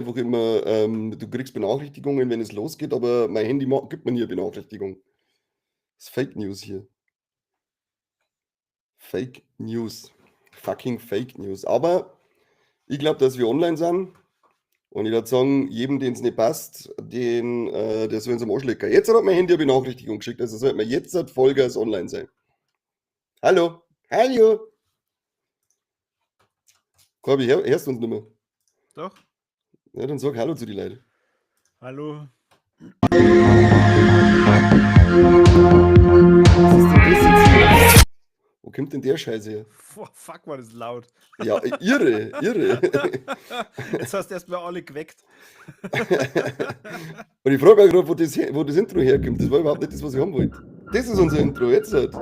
Einfach immer, du kriegst Benachrichtigungen, wenn es losgeht, aber mein Handy gibt mir nie eine Benachrichtigung. Das ist Fake News hier. Fake News. Fucking Fake News. Aber ich glaube, dass wir online sind. Und ich würde sagen, jedem, den es nicht passt, der soll uns am Arsch lecken. Jetzt hat mein Handy eine Benachrichtigung geschickt, also sollte man jetzt halt Vollgas online sein. Hallo? Hallo? Corby, hörst du uns nicht mehr? Doch. Ja, dann sag Hallo zu die Leuten. Hallo. Was ist denn das jetzt hier? Wo kommt denn der Scheiß her? Boah, fuck, war das laut. Ja, irre, irre. Jetzt hast du erstmal alle geweckt. Und ich frage mich gerade, wo das Intro herkommt. Das war überhaupt nicht das, was ich haben wollte. Das ist unser Intro, jetzt halt.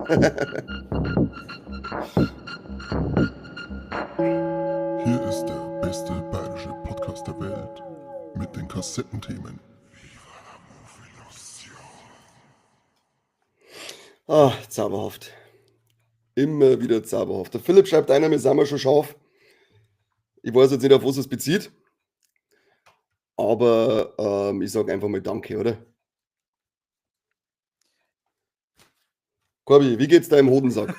Hier ist der beste bayerische Podcast der Welt mit den Kassettenthemen. Ah, zauberhaft. Immer wieder zauberhaft. Der Philipp schreibt einer, wir sind wir schon scharf. Ich weiß jetzt nicht, auf was es bezieht. Aber ich sage einfach mal Danke, oder? Corby, wie geht's deinem Hodensack?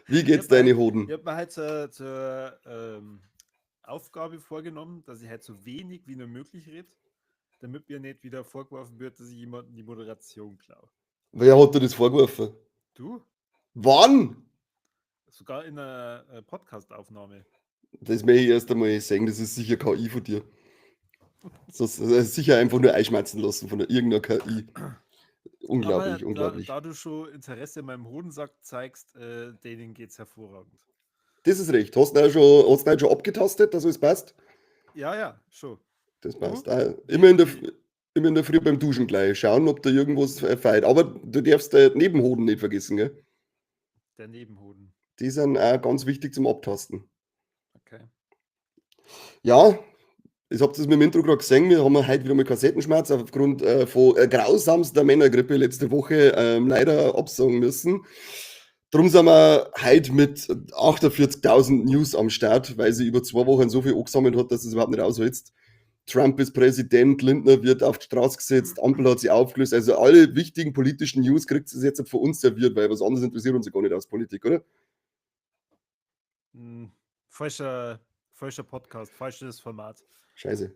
Wie geht's deine Hoden? Ich hab mir halt zur Aufgabe vorgenommen, dass ich halt so wenig wie nur möglich rede, damit mir nicht wieder vorgeworfen wird, dass ich jemandem die Moderation klaue. Wer hat dir das vorgeworfen? Du? Wann? Sogar in einer Podcast-Aufnahme. Das möchte ich erst einmal sehen, das ist sicher KI von dir. Das ist sicher einfach nur einschmerzen lassen von irgendeiner KI. Unglaublich, Aber unglaublich. Da du schon Interesse in meinem Hodensack zeigst, denen geht's hervorragend. Das ist recht. Hast du ihn auch schon abgetastet, dass alles passt? Ja, ja, schon. Das Du? passt. Auch immer in der Früh beim Duschen gleich schauen, ob da irgendwas fehlt. Aber du darfst den Nebenhoden nicht vergessen, gell? Der Nebenhoden. Die sind auch ganz wichtig zum Abtasten. Okay. Ja, ich habt es mit dem Intro gerade gesehen, wir haben heute wieder mal Kassettenschmerz aufgrund von grausamster Männergrippe letzte Woche leider absagen müssen. Drum sind wir heute mit 48.000 News am Start, weil sie über 2 Wochen so viel angesammelt hat, dass es überhaupt nicht aushält. Trump ist Präsident, Lindner wird auf die Straße gesetzt, Ampel hat sich aufgelöst. Also alle wichtigen politischen News kriegt sie jetzt von uns serviert, weil was anderes interessiert uns ja gar nicht aus Politik, oder? Falscher Podcast, falsches Format. Scheiße.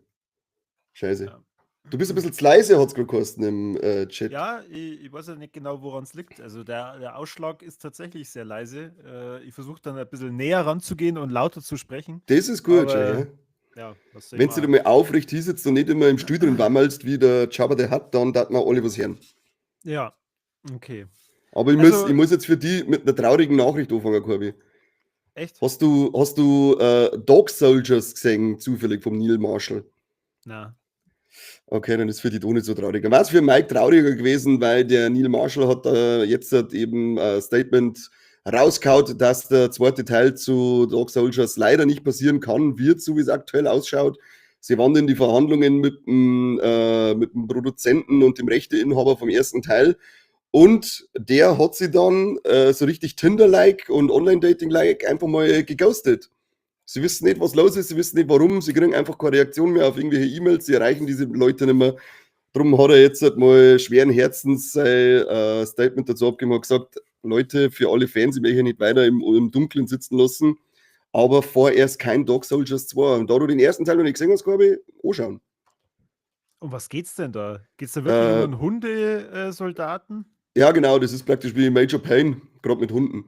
Scheiße. Ja. Du bist ein bisschen zu leise, hat's gerade geheißen im Chat. Ja, ich weiß ja nicht genau, woran es liegt. Also der Ausschlag ist tatsächlich sehr leise. Ich versuche dann ein bisschen näher ranzugehen und lauter zu sprechen. Das ist gut, Aber schon, ja. Ja, was soll ich Wenn du dich machen? mal aufrecht hinsitzt und nicht immer im Stuhl drin wammelst, wie der Jabba the Hutt, dann darf man alle was hören. Ja, okay. Aber Also ich muss jetzt für die mit einer traurigen Nachricht anfangen, Corby. Echt? Hast du Dog Soldiers gesehen, zufällig vom Neil Marshall? Na. Okay, dann ist für die doch nicht so traurig. Dann war's für Mike trauriger gewesen, weil der Neil Marshall hat jetzt hat eben ein Statement rausgehauen, dass der zweite Teil zu Dog Soldiers leider nicht passieren kann, wird, so wie es aktuell ausschaut. Sie waren in die Verhandlungen mit dem Produzenten und dem Rechteinhaber vom ersten Teil. Und der hat sie dann so richtig Tinder-like und Online-Dating-like einfach mal geghostet. Sie wissen nicht, was los ist, sie wissen nicht, warum, sie kriegen einfach keine Reaktion mehr auf irgendwelche E-Mails, sie erreichen diese Leute nicht mehr. Drum hat er jetzt halt mal schweren Herzens sein Statement dazu abgegeben und gesagt, Leute, für alle Fans, ich möchte nicht weiter im Dunkeln sitzen lassen, aber vorerst kein Dog Soldiers 2. Und da du den ersten Teil noch nicht gesehen hast, Corby, anschauen. Um was geht's denn da? Geht's da wirklich um einen Hundesoldaten? Ja, genau, das ist praktisch wie Major Payne, grad mit Hunden.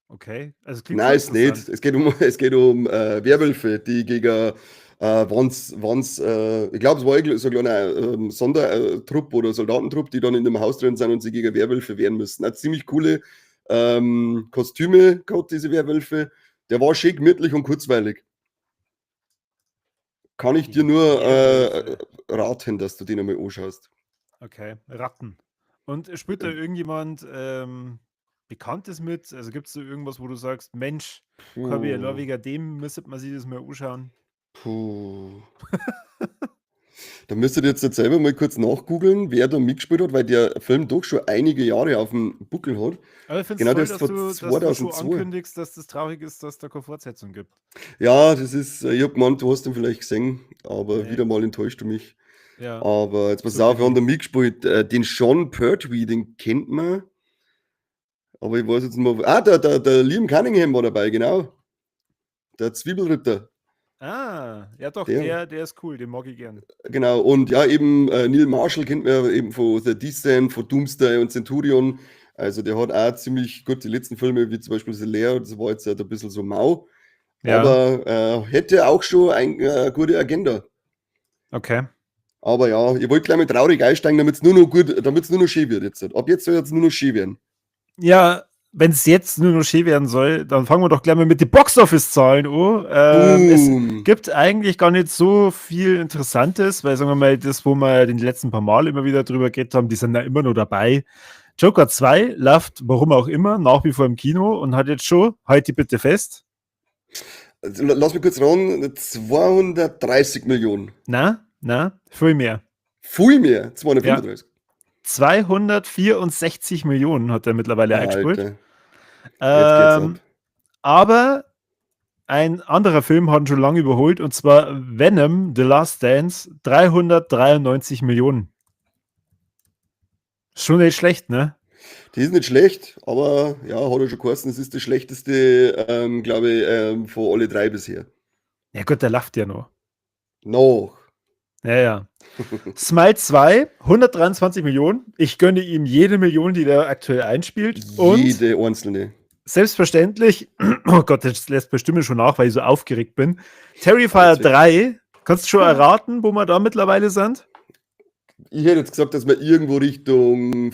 Okay, also klingt Nein, ist nicht. interessant. Es geht um Werwölfe, die gegen wann's, ich glaub, es war so ein kleiner Sondertrupp oder Soldatentrupp, die dann in dem Haus drin sind und sich gegen Werwölfe wehren müssen. Hat ziemlich coole Kostüme gehabt, diese Werwölfe. Der war schön gemütlich und kurzweilig. Kann ich dir nur raten, dass du den einmal anschaust. Okay, Ratten. Und spielt da irgendjemand Bekanntes mit? Also gibt's da irgendwas, wo du sagst, Mensch, Corby, Puh. wegen dem müsste man sich das mal anschauen? Puh. Da müsstet ihr jetzt selber mal kurz nachgoogeln, wer da mitgespielt hat, weil der Film doch schon einige Jahre auf dem Buckel hat. Aber ich finde Genau, es der toll, ist von dass du schon 2002. ankündigst, dass das traurig ist, dass da keine Fortsetzung gibt. Ja, das ist, ich hab gemeint, du hast den vielleicht gesehen, aber Nee. wieder mal enttäuscht du mich. Ja. Aber jetzt pass Tut mir auf, wir haben leid. da mitgespielt. Den Sean Pertwee, den kennt man. Aber ich weiß jetzt nicht mehr. Ah, der Liam Cunningham war dabei, genau. Der Zwiebelritter. Ah, ja doch, Der. der ist cool, den mag ich gern. Genau, und ja, eben Neil Marshall kennt man ja eben von The Descent, von Doomsday und Centurion. Also der hat auch ziemlich gut die letzten Filme, wie zum Beispiel The Lair, das war jetzt halt ein bisschen so mau. Ja. Aber hätte auch schon eine gute Agenda. Okay. Aber ja, ich wollte gleich mal traurig einsteigen, damit es nur noch gut, damit es nur noch schön wird jetzt. Ab jetzt soll es nur noch schön werden. Ja, wenn es jetzt nur noch schön werden soll, dann fangen wir doch gleich mal mit den Box-Office-Zahlen an. Es Boom. gibt eigentlich gar nicht so viel Interessantes, weil, sagen wir mal, das, wo wir den letzten paar Mal immer wieder drüber geredet haben, die sind da immer noch dabei. Joker 2 läuft, warum auch immer, nach wie vor im Kino und hat jetzt schon, halt die bitte fest. Also, lass mich kurz ran, 230 Millionen. Na, na, viel mehr. Viel mehr, 235. Ja. 264 Millionen hat er mittlerweile eingespielt. Alter. Jetzt geht's ab. Aber ein anderer Film hat ihn schon lange überholt, und zwar Venom, The Last Dance, 393 Millionen. Schon nicht schlecht, ne? Die ist nicht schlecht, aber ja, hat er schon geheißen, es ist das schlechteste, glaube ich, von alle drei bisher. Ja gut, der lacht ja noch. Noch. Ja, ja. Smile 2, 123 Millionen. Ich gönne ihm jede Million, die der aktuell einspielt. Und Jede einzelne. selbstverständlich, oh Gott, das lässt meine Stimme schon nach, weil ich so aufgeregt bin. Terrifier Jetzt wird- 3, kannst du schon erraten, wo wir da mittlerweile sind? Ich hätte jetzt gesagt, dass wir irgendwo Richtung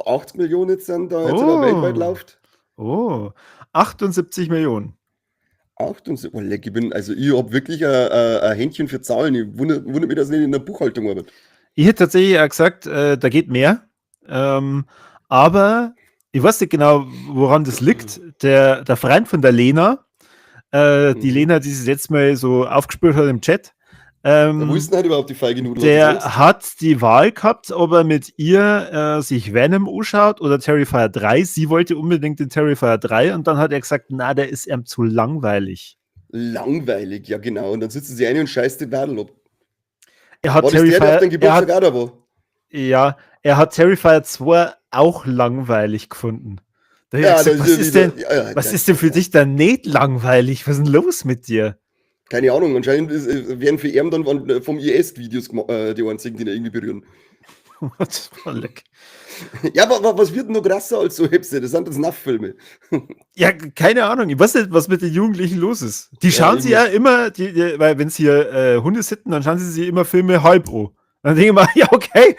80 Millionen jetzt sind, da jetzt Oh. weltweit läuft. Oh, 78 Millionen. 78, oh, leck, ich bin, also ich hab wirklich ein Händchen für Zahlen. Ich wundere mich, dass ich nicht in der Buchhaltung arbeite. Ich hätte tatsächlich auch gesagt, da geht mehr. Aber ich weiß nicht genau, woran das liegt. Der Freund von der Lena, die Lena, die sich letztes Mal so aufgespürt hat im Chat, Wo ist denn halt überhaupt die feige Nudel? der hat die Wahl gehabt, ob er mit ihr sich Venom anschaut oder Terrifier 3. Sie wollte unbedingt den Terrifier 3 und dann hat er gesagt, na, der ist ihm zu langweilig. Langweilig, ja genau. Und dann sitzen sie ein und scheißt den Wadel ab. Er hat War das der, der auf Terrifier, den er hat, Geburtstag auch da war? ja, er hat Terrifier 2 auch langweilig gefunden. Da hab ich Ja, gesagt, das was ist ja ist wieder- denn, ja, ja, was das- ist denn für dich dann nicht langweilig? Was ist denn los mit dir? Keine Ahnung, anscheinend werden für ihn dann vom IS-Videos die einzigen, die ihn irgendwie berühren. Das war leck. Ja, was wird denn noch krasser als so Hepse? Das sind das NAF-Filme. Ja, keine Ahnung. Ich weiß nicht, was mit den Jugendlichen los ist. Die Ja, schauen sie eben. ja immer, weil wenn sie hier Hunde sitten, dann schauen sie sich immer Filme halb an. Dann denke ich mal, ja, okay,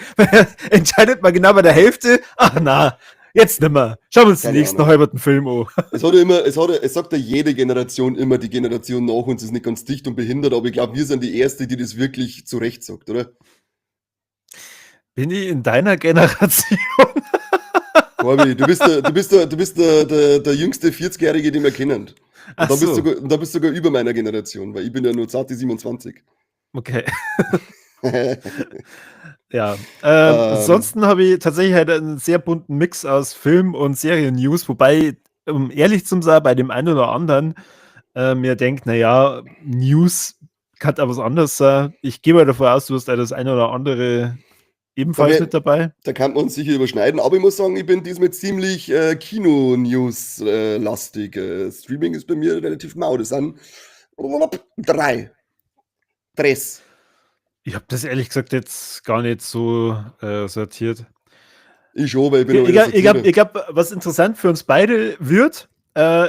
entscheidet man genau bei der Hälfte. Ach na, jetzt nimmer. Schauen wir uns den Keine nächsten Ahnung. halberten Film an. Es hat ja immer, es hat ja, es sagt ja jede Generation immer, die Generation nach uns ist nicht ganz dicht und behindert, aber ich glaube, wir sind die Erste, die das wirklich zu Recht sagt, oder? Bin ich in deiner Generation? Corby, du bist der jüngste 40-Jährige, den wir kennen. Und Ach da bist so. sogar, da bist sogar über meiner Generation, weil ich bin ja nur zarte 27. Okay. Ja. Ansonsten habe ich tatsächlich halt einen sehr bunten Mix aus Film- und Serien-News, wobei, um ehrlich zu sein, bei dem einen oder anderen mir denkt, naja, News kann auch was anderes sein. Ich gehe mal davon aus, du hast da das eine oder andere ebenfalls mit dabei. Da kann man uns sicher überschneiden, aber ich muss sagen, ich bin diesmal ziemlich Kino-News- lastig. Streaming ist bei mir relativ mau. Das sind 3. Dress. Ich hab das ehrlich gesagt jetzt gar nicht so sortiert. Ich schon, weil ich bin Ich noch in der Sortierung. glaub, was interessant für uns beide wird,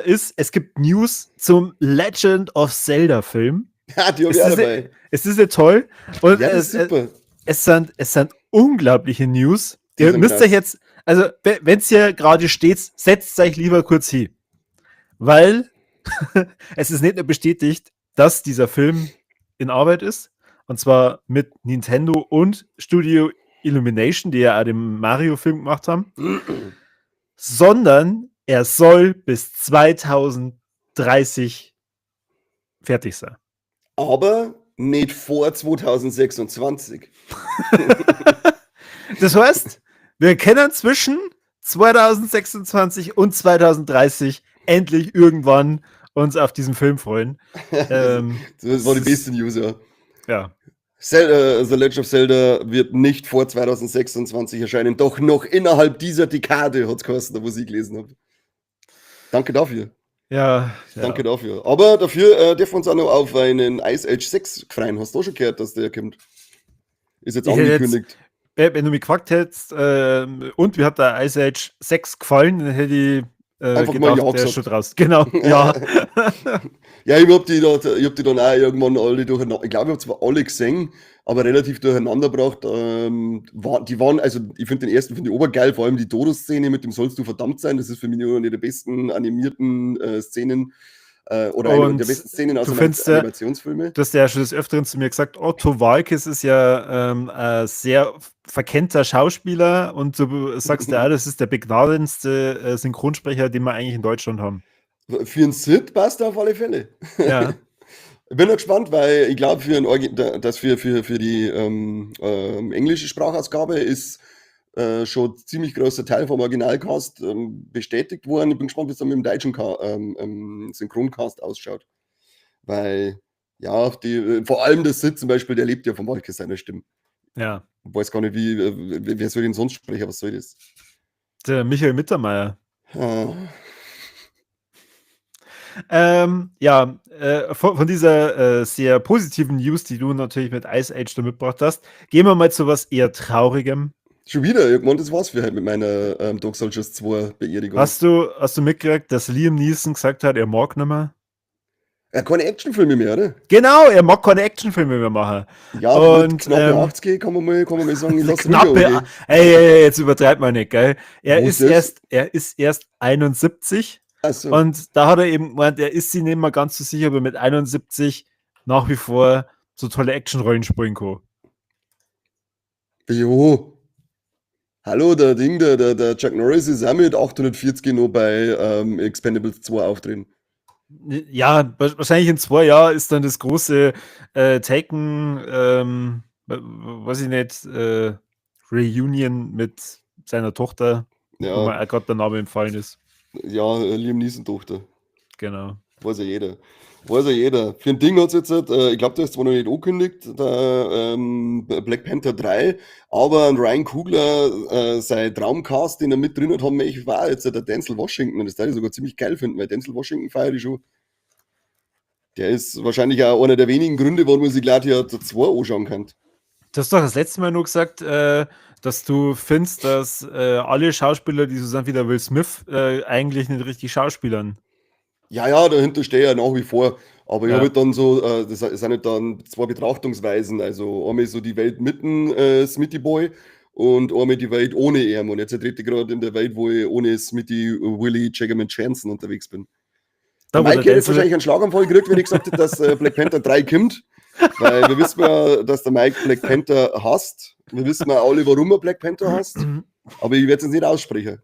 ist, es gibt News zum Legend of Zelda Film. Ja, die hab Es ich auch ist dabei. ist ja toll. Und Ja, das ist super. es sind unglaubliche News. Die Ihr sind müsst krass. euch jetzt, also wenn's hier gerade steht, setzt euch lieber kurz hin. Weil es ist nicht nur bestätigt, dass dieser Film in Arbeit ist. Und zwar mit Nintendo und Studio Illumination, die ja auch den Mario-Film gemacht haben, sondern er soll bis 2030 fertig sein. Aber Nicht vor 2026. Das heißt, wir können zwischen 2026 und 2030 endlich irgendwann uns auf diesen Film freuen. Das war die beste News, ja. Ja. Zelda, The Legend of Zelda wird nicht vor 2026 erscheinen, doch noch innerhalb dieser Dekade, hat's geheißen, wo ich gelesen hab. Danke dafür. Ja, ja. Danke dafür. Aber dafür dürfen wir uns auch noch auf einen Ice Age 6 freuen. Hast du auch schon gehört, dass der kommt? Ist jetzt Ich hätte jetzt angekündigt. Wenn du mich gefragt hättest, und wie hat der Ice Age 6 gefallen, dann hätte ich Einfach mal gedacht, Ja der ist gesagt. schon draußen. Genau, ja. Ja, ich hab die da, ich hab die dann auch irgendwann alle durcheinander, ich glaube, ich hab zwar alle gesehen, aber relativ durcheinander gebracht. Die waren, also ich find den ersten, find ich obergeil, vor allem die Dodo-Szene mit dem Sollst du verdammt sein, das ist für mich eine der besten animierten Szenen oder eine Und der besten Szenen aus du einem findest ja, Animationsfilme. Du hast ja schon des Öfteren zu mir gesagt, Otto Waalkes ist ja ein sehr verkennter Schauspieler und du sagst ja, das ist der begnadendste Synchronsprecher, den wir eigentlich in Deutschland haben. Für einen Sid passt er auf alle Fälle. Ja. Ich bin noch gespannt, weil ich glaub, für ein Orgi-, da, das für, für, für die englische Sprachausgabe ist schon ziemlich großer Teil vom Originalcast bestätigt worden. Ich bin gespannt, wie es dann mit dem deutschen Synchroncast ausschaut. Weil, ja, die vor allem der Sid zum Beispiel, der lebt ja vom Waalkes seiner Stimme. Ja. Ich weiß gar nicht, wer soll denn sonst sprechen, was soll das? Der Michael Mittermeier. Ah. Von dieser sehr positiven News, die du natürlich mit Ice Age da mitgebracht hast, gehen wir mal zu was eher Traurigem. Schon wieder, ich meine, das war's für heute mit meiner Dog Soldiers 2 Beerdigung. Hast du mitgekriegt, dass Liam Neeson gesagt hat, er mag nicht mehr? Er hat keine Actionfilme mehr, oder? Genau, er mag keine Actionfilme mehr machen. Ja, und, mit knappe 80 kann man mal sagen, ich lass knappe ruhig, okay. Ey, ey, ey, jetzt übertreibt man nicht, gell? Er Wo ist das? ist erst 71. Ach so. Und da hat er eben gemeint, er ist sich nicht mehr ganz so sicher, aber mit 71 nach wie vor so tolle Actionrollen spielen kann. Jo. Hallo, der Ding, der Chuck Norris ist auch mit 840 noch bei Expendables 2 auftreten. Ja, wahrscheinlich in 2 Jahren ist dann das große Taken, weiß ich nicht, Reunion mit seiner Tochter, Ja. wo mir auch grad der Name entfallen ist. Ja, Liam Neeson Tochter. Genau. Weiß ja jeder. Weiß ja jeder. Für ein Ding hat's jetzt, ich glaub, der ist zwar noch nicht angekündigt, der Black Panther 3, aber ein Ryan Coogler, sein Traumcast, den er mit drin hat, haben wir echt, war jetzt der Denzel Washington. Und das darf ich sogar ziemlich geil finden, weil Denzel Washington feiere ich schon. Der ist wahrscheinlich auch einer der wenigen Gründe, warum man sich Gladiator 2 anschauen kann. Du hast doch das letzte Mal nur gesagt, dass du findest, dass alle Schauspieler, die so sind wie der Will Smith, eigentlich nicht richtig schauspielern. Ja, ja, dahinter stehe ich ja nach wie vor. Aber ich Ja. habe halt dann so, das sind halt dann 2 Betrachtungsweisen. Also einmal so die Welt mit dem Smitty Boy und einmal die Welt ohne ihn. Und jetzt trete ich gerade in der Welt, wo ich ohne Smitty Willie Jaggerman Johnson unterwegs bin. Da, wo Mike der hätte jetzt Denzel wahrscheinlich einen Schlaganfall gekriegt, wenn ich gesagt hätte, dass Black Panther 3 kommt. Weil wir wissen ja, dass der Mike Black Panther hasst. Wir wissen ja alle, warum er Black Panther hasst. Aber ich werde es jetzt nicht aussprechen.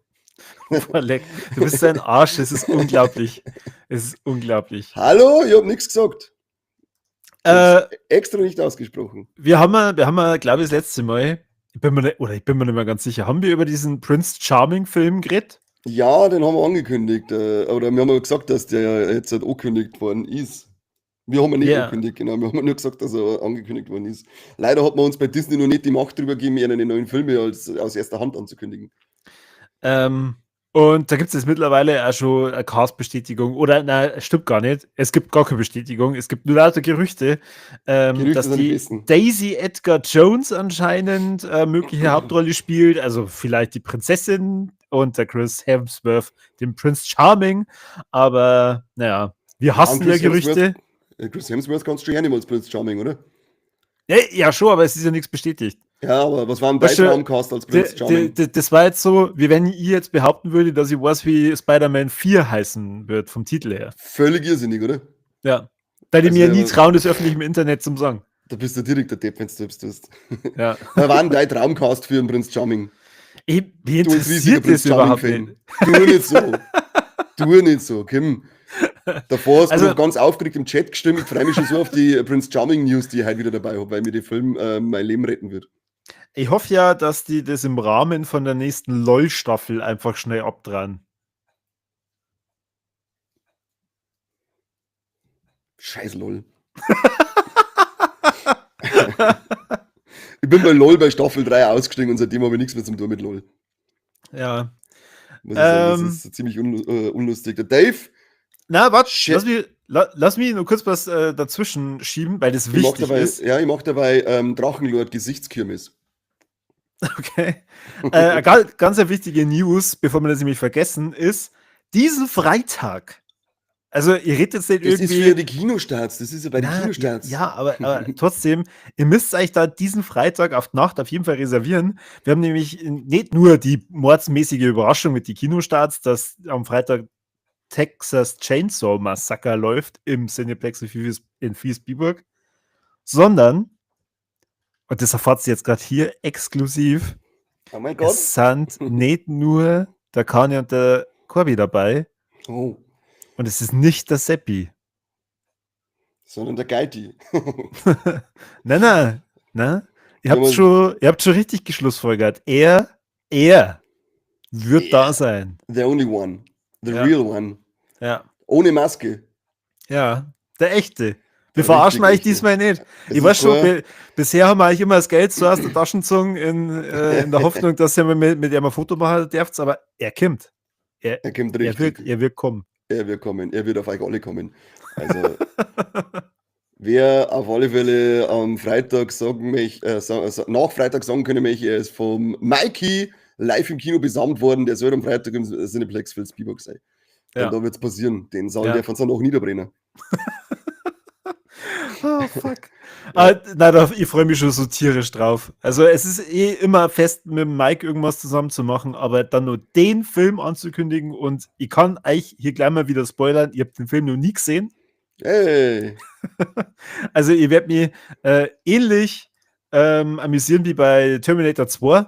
Boah, leck. Du bist ein Arsch, es ist unglaublich. Es ist unglaublich. Hallo, ich hab nichts gesagt. Ich hab's extra nicht ausgesprochen. Wir haben ja, glaub ich, das letzte Mal, ich bin mir nicht, oder ich bin mir nicht mehr ganz sicher, haben wir über diesen Prince Charming Film geredet? Ja, den haben wir angekündigt. Oder wir haben ja gesagt, dass der jetzt halt angekündigt worden ist. Wir haben ihn nicht angekündigt, genau. Wir haben nur gesagt, dass er angekündigt worden ist. Leider hat man uns bei Disney noch nicht die Macht drüber gegeben, ihre neuen Filme aus erster Hand anzukündigen. Und da gibt's jetzt mittlerweile auch schon eine Cast-Bestätigung. Oder, nein, stimmt gar nicht. Es gibt gar keine Bestätigung. Es gibt nur lauter Gerüchte, Gerüchte dass sind die die besten. Daisy Edgar Jones anscheinend mögliche Hauptrolle spielt. Also vielleicht die Prinzessin und der Chris Hemsworth, den Prince Charming. Aber, naja, wir hassen Ja, und ja Chris Hemsworth Gerüchte. Chris Hemsworth kannst du schon hernehmen als Prince Charming, oder? Ja, ja, schon, aber es ist ja nichts bestätigt. Ja, aber was war denn dein Weißt du, Traumcast als Prince Charming? das war jetzt so, wie wenn ich jetzt behaupten würde, dass ich weiß, wie Spider-Man 4 heißen wird, vom Titel her. Völlig irrsinnig, oder? Ja. Da die Also, mir nie trauen, das öffentlich im Internet zum sagen. Da bist du direkt der Depp, wenn du selbst tust. Ja. Da war denn dein Traumcast für den Prince Charming? Ey, wie Du als riesiger interessiert das Prince überhaupt Charming-Fan. nicht? Tu nicht so. Tu nicht so, Kim. Davor hast du noch ganz aufgeregt im Chat gestimmt. Ich freue mich schon so auf die Prince Charming News, die ich heute wieder dabei habe, weil mir der Film mein Leben retten wird. Ich hoffe ja, dass die das im Rahmen von der nächsten LOL-Staffel einfach schnell abdrehen. Scheiß LOL. Ich bin bei LOL bei Staffel 3 ausgestiegen und seitdem habe ich nichts mehr zum tun mit LOL. Ja. Muss ich sagen, das ist ziemlich unlustig. Der Dave. Na, warte, lass mich nur kurz was dazwischen schieben, weil das wichtig ist. Ja, ich mach dabei Drachenlord Gesichtskirmes. Okay. Ganz eine wichtige News, bevor wir das nämlich vergessen, ist, diesen Freitag. Also, ihr redet jetzt nicht das irgendwie. Das ist für die Kinostarts, das ist ja bei den Kinostarts. Ja, aber trotzdem, ihr müsst euch da diesen Freitag auf die Nacht auf jeden Fall reservieren. Wir haben nämlich nicht nur die mordsmäßige Überraschung mit den Kinostarts, dass am Freitag Texas Chainsaw Massacre läuft im Cineplex in Vilsbiburg, sondern, und das erfahrt ihr jetzt gerade hier exklusiv, oh mein Gott. Es sind nicht nur der Kani und der Corby dabei. Oh. Und es ist nicht der Seppi. Sondern der Geiti. Nein. Ihr habt schon richtig geschlussfolgert. Er wird da sein. The only one. The real one. Ja. Ohne Maske. Ja, der echte. Wir verarschen euch diesmal nicht. Ich weiß schon, bisher haben wir eigentlich immer das Geld so aus der Tasche gezogen, in der Hoffnung, dass ihr mit ihm ein Foto machen dürft, aber er kommt. Er kommt richtig. Er wird kommen. Er wird kommen. Er wird auf euch alle kommen. Also, wer auf alle Fälle am Freitag sagen möchte, nach Freitag sagen können möchte, er ist vom Mikey live im Kino besamt worden, der soll am Freitag im Cineplex Vilsbiburg sein. Ja. Und da wird es passieren. Den Saal der von so noch niederbrennen. Oh, fuck. Ah, nein, ich freue mich schon so tierisch drauf. Also es ist eh immer fest, mit Mike irgendwas zusammen zu machen, aber dann nur den Film anzukündigen und ich kann euch hier gleich mal wieder spoilern, ihr habt den Film noch nie gesehen. Hey. Also ihr werdet mich ähnlich amüsieren wie bei Terminator 2.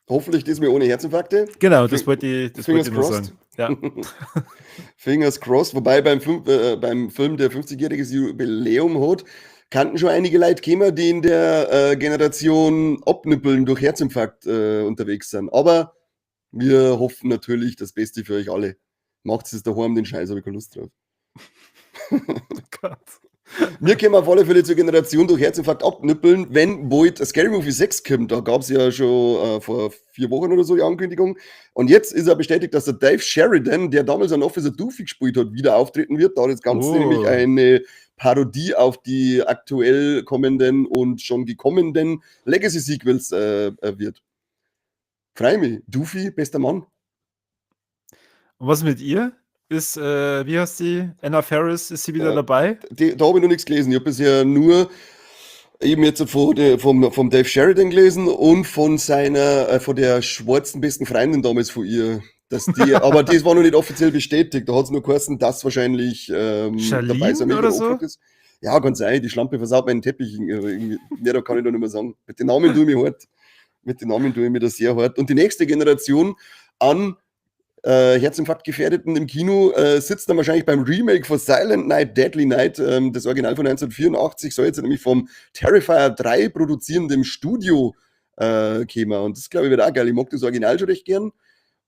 Hoffentlich diesmal ohne Herzinfarkte. Genau, das wollte ich nur sagen. Ja. Fingers crossed. Wobei beim Film, der 50-jähriges Jubiläum hat, kannten schon einige Leute kommen, die in der Generation Abnippeln durch Herzinfarkt unterwegs sind. Aber wir hoffen natürlich das Beste für euch alle. Macht es daheim, den Scheiß, habe ich keine Lust drauf. Oh Gott. Wir kommen auf alle Fälle zur Generation durch Herzinfarkt abnippeln, wenn bald Scary Movie 6 kommt. Da gab es ja schon vor 4 Wochen oder so die Ankündigung. Und jetzt ist er bestätigt, dass der Dave Sheridan, der damals an Officer Doofy gespielt hat, wieder auftreten wird. Da das Ganze nämlich eine Parodie auf die aktuell kommenden und schon gekommenen Legacy-Sequels wird. Freu mich. Doofy, bester Mann. Und was mit ihr? Ist, wie heißt sie? Anna Faris, ist sie wieder dabei? Da habe ich noch nichts gelesen. Ich habe bisher nur eben jetzt vom Dave Sheridan gelesen und von seiner, von der schwarzen besten Freundin damals von ihr. Dass die, aber das war noch nicht offiziell bestätigt. Da hat es nur geheißen, dass wahrscheinlich dabei sein oder so? Ist. Ja, kann sein. Die Schlampe versaut meinen Teppich. Mehr, da kann ich da nicht mehr sagen. Mit den Namen tue ich mich hart. Mit den Namen tue ich mir das sehr hart. Und die nächste Generation an Herzinfarktgefährdeten im Kino sitzt dann wahrscheinlich beim Remake von Silent Night, Deadly Night, das Original von 1984, soll jetzt nämlich vom Terrifier 3 produzierenden Studio kommen. Und das, glaube ich, wird auch geil. Ich mag das Original schon recht gern.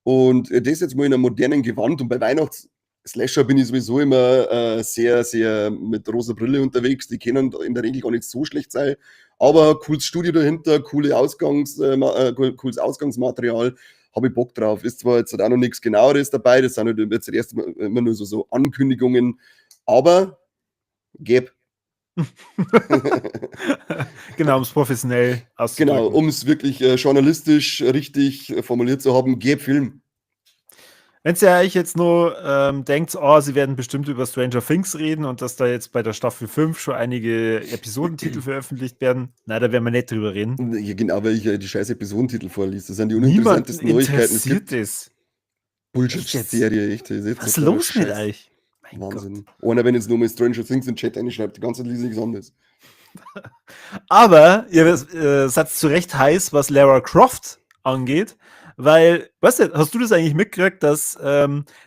Und das jetzt mal in einem modernen Gewand. Und bei Weihnachts-Slasher bin ich sowieso immer sehr, sehr mit rosa Brille unterwegs. Die können in der Regel gar nicht so schlecht sein. Aber cooles Studio dahinter, cooles Ausgangsmaterial. Habe ich Bock drauf. Ist zwar jetzt auch noch nichts Genaueres dabei, das sind halt jetzt erst immer nur so Ankündigungen, aber gäb. Genau, um es professionell auszudrücken. Genau, um es wirklich journalistisch richtig formuliert zu haben, gäb Film. Wenn ihr euch jetzt nur denkt, oh, sie werden bestimmt über Stranger Things reden und dass da jetzt bei der Staffel 5 schon einige Episodentitel veröffentlicht werden, nein, da werden wir nicht drüber reden. Ja, genau, weil ich ja die scheiß Episodentitel vorliest. Das sind die uninteressantesten Neuigkeiten. Es gibt das. Bullshit-Serie, echt. Was ist los mit euch? Mein Wahnsinn. Gott. Einer, wenn jetzt nur mal Stranger Things in den Chat einschreibt, die ganze Zeit lese ich nichts anderes. Aber ihr seid zu Recht heiß, was Lara Croft angeht. weil, weißt du, hast du das eigentlich mitgekriegt, dass